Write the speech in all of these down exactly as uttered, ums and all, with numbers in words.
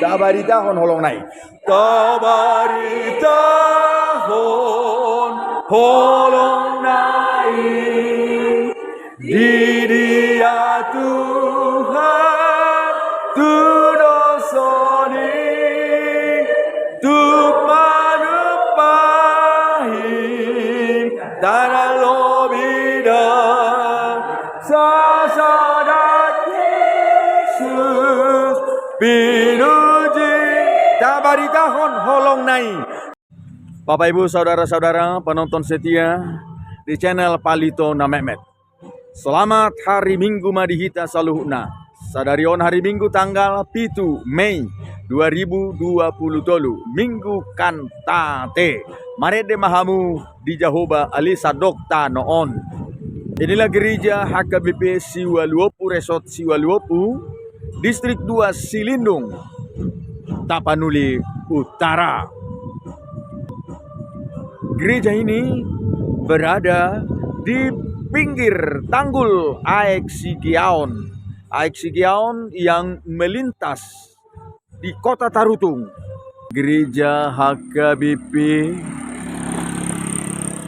Tabaritahon holong na i. Tabaritahon holong na i. Di dia Tuhan tu dosa ni, tu panumpahi, tarlobi da sasada Jesus pinuji. Tabaritahon holong na i. Bapak, Ibu, saudara-saudara, penonton setia di channel Palito na Metmet. Selamat hari Minggu ma di hita saluhutna. Sadari on hari Minggu tanggal pitu Mei dua ribu dua puluh tolu, Minggu Kantate. Marende ma hamu di Jahowa ale sandok tano on. Inilah gereja H K B P Siwaluopu, Resort Siwaluopu, Distrik dua Silindung, Tapanuli Utara. Gereja ini berada di pinggir tanggul Aek Sigeaon. Aek Sigeaon yang melintas di Kota Tarutung. Gereja H K B P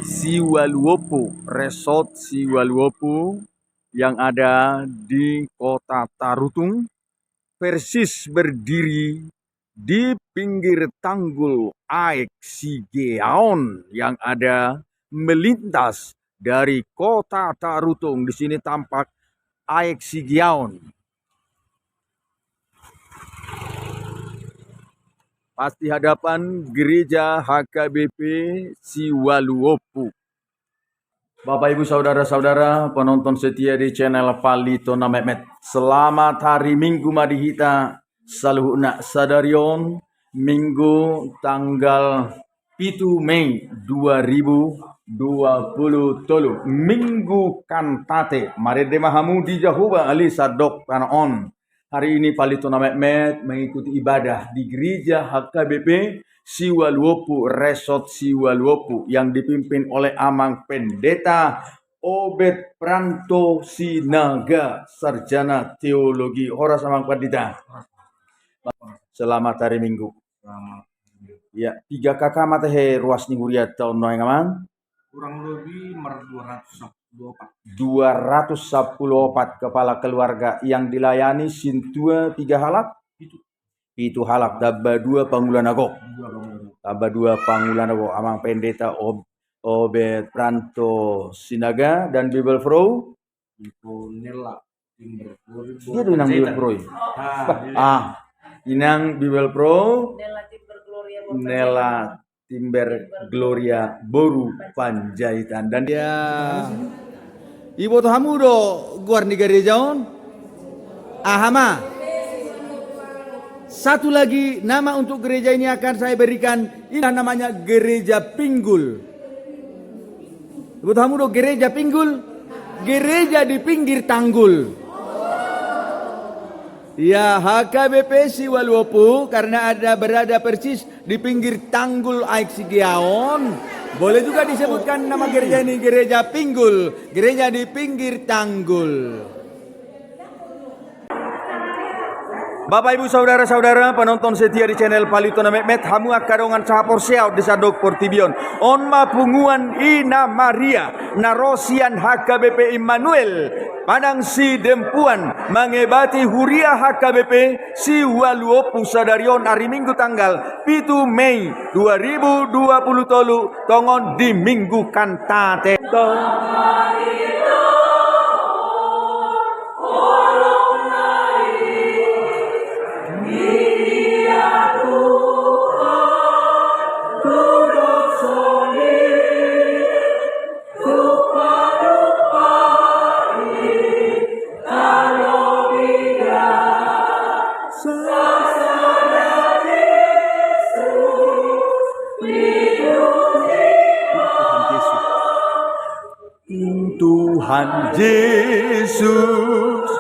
Siwaluopu, Resort Siwaluopu yang ada di Kota Tarutung, persis berdiri di pinggir tanggul Aek Sigeaon yang ada melintas dari Kota Tarutung. Di sini tampak Aek Sigeaon. Pas di hadapan gereja H K B P Siwaluopu. Bapak, Ibu, saudara-saudara, penonton setia di channel Palito na Metmet. Selamat hari Minggu ma di hita saluhutna. Sadari on Minggu tanggal pitu Mei dua ribu dua puluh tolu, Minggu Kantate. Marende ma hamu di Jahowa ale sandok tano on. Hari ini Palito na Metmet mengikuti ibadah di gereja H K B P Siwaluopu, Resort Siwaluopu, yang dipimpin oleh Amang Pendeta Obed Pranto Sinaga, sarjana teologi. Horas, Amang Pandita. Selamat hari Minggu. Selamat. Ya, tiga K K ma tahe ruas ni hurianta on nuaeng, Amang? Kurang lebih mar dua ratus sapuluh opat. Dua ratus sapuluh opat kepala keluarga yang dilayani, sintua piga halak? Pitu. Pitu halak, tamba dua pangula na gok. Dua pangula na gok. Tamba dua pangula na gok, Amang Pendeta Ob-, Obed Pranto Sinaga dan Bibelvrouw? Iko Nella Timber Glory. Dia do inang Bibelvrouw i. Ah, inang Bibelvrouw Nella Timber Gloria boru Panjaitan. Dan ya, iboto hamu do goar ni gereja on? Aha ma? Satu lagi nama untuk gereja ini akan saya berikan, ini namanya Gereja Pinggul. Iboto hamu do Gereja Pinggul? Gereja di pinggir tanggul. Ya, H K B P Siwaluopu, karena ada, berada persis di pinggir tanggul Aek Sigeaon. Boleh juga disebutkan nama gereja ini Gereja Pinggul, gereja di pinggir tanggul. Bapak, Ibu, saudara-saudara, penonton setia di channel Palito na Metmet, hamu angka dongan sahaporseaon di sandok portibi on. On ma punguan Ina Maria na ro sian H K B P Immanuel Padang Sidempuan mangebati huria H K B P Siwaluopu sadari on ari Minggu tanggal pitu Mei dua ribu dua puluh tolu, tongon di Minggu Kantate. Tuhan Jesus.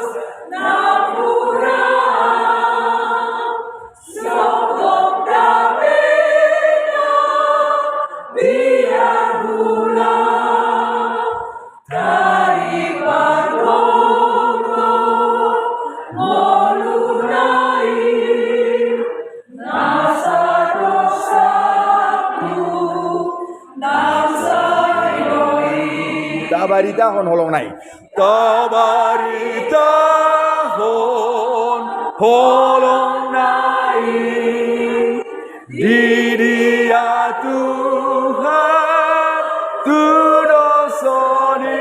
Baritahon holongna i. Tabaritahon holongna i. Di dia Tuhan tu dosa ni,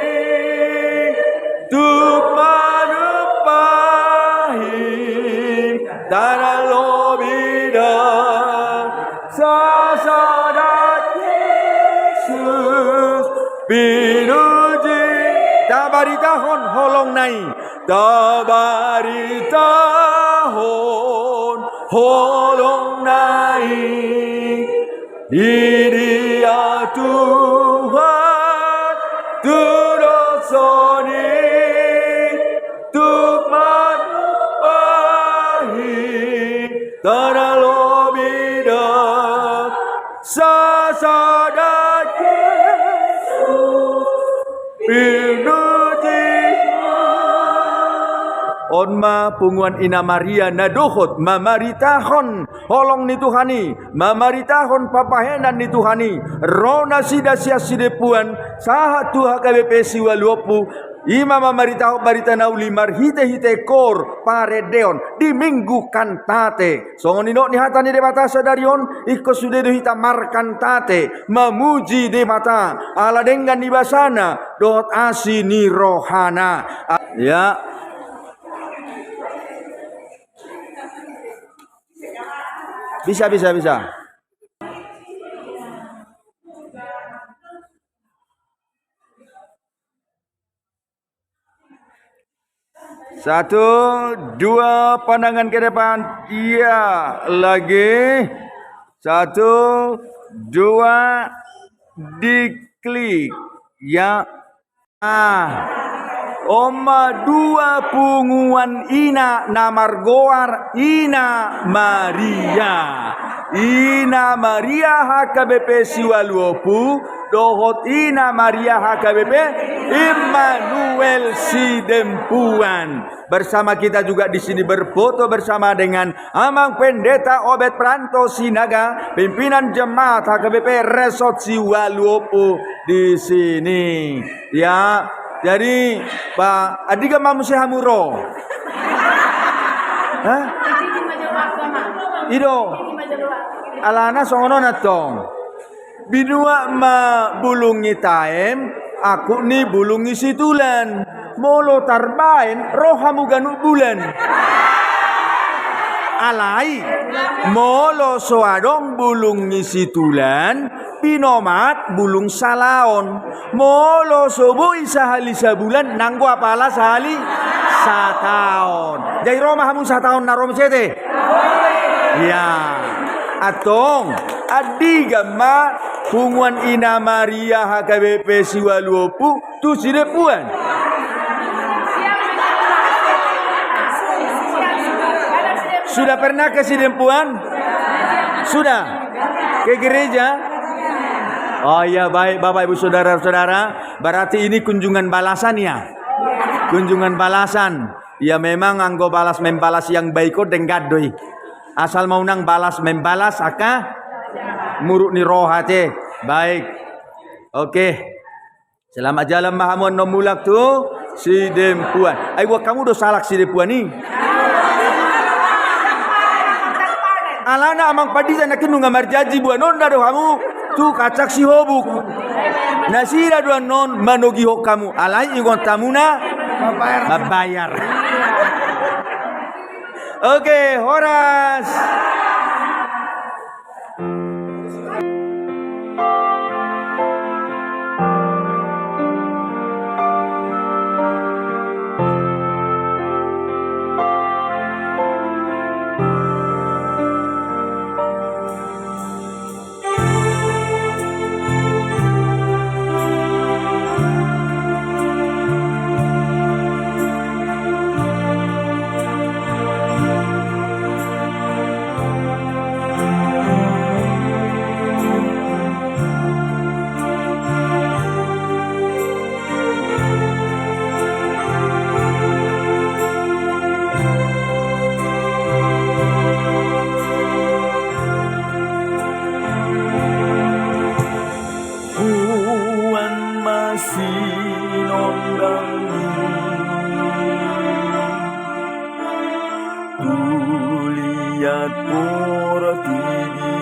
tu manumpahi, tarlobi do sasada Jesus pinuji. Tabaritahon holongna i. Tabaritahon holongna i. Di dia Tuhan tu dosa ni, tu manumpahi, tarlobi do sasada Jesus pinuji. On ma punguan Ina Maria na dohot mamaritahon holong ni Tuhan i, mamaritahon pambahenan ni Tuhan i. Ro nasida sian Sidempuan sahat tu H K B P Siualuompu, i ma mamaritahon barita na uli marhitehite koor parendeon di Minggu Kantate. Songon nidok ni hata ni Debata sadari on, ingkon sude do hita markantate, mamuji Debata ala denggan ni basana dohot asi ni rohana. A-, ya. Bisa, bisa, bisa. Satu, dua, pandangan ke depan. Iya, lagi. Satu, dua, diklik. Ya. Ah, on ma dua punguan ina na margoar Ina Maria. Ina Maria H K B P Siualuompu dohot Ina Maria H K B P Immanuel Sidempuan. Bersama kita juga di sini berfoto bersama dengan Amang Pendeta Obed Pranto Sinaga, pimpinan jemaat H K B P Resort Siualuompu di sini. Ya, jadi, Pak, andigan ma muse hamu ro? Hah? I do. Alana songon on antong. Binuat ma bulung ni taem, angkup ni bulung ni situlan. Molo tarbaen, ro hamu ganup bulan. Alai, molo so adong bulung ni situlan, pinomat bulung salaon. Molo so boi sahali sabulan, nanggo apala sahali sataon. Jadi ro ma hamu sataon na ro muse ate? Iya. Antong, andigan ma punguan Ina Maria H K B P Siualuompu tu Sidempuan? Sudah pernah ke Sidempuan? Sudah? Ke gereja? Oh iya, baik, Bapak, Ibu, Saudara-saudara. Berarti ini kunjungan balasan, ya? Kunjungan balasan. Ya, memang anggo balas membalas yang baik on denggan do i. Asal ma unang balas membalas, angka muruk ni roha ate. Baik. Oke. Selamat jalan ma hamu annon mulak tu Sidempuan. Ai buat hamu do sahalak Sidempuan i. Alana Amang Pandita nangkin nunga marjanji buanonna do hamu tu Kacang Sihobuk. Nasida do annon manogihon hamu. Alai ingot hamuna mambayar. Oke, horas. Tuliat portibi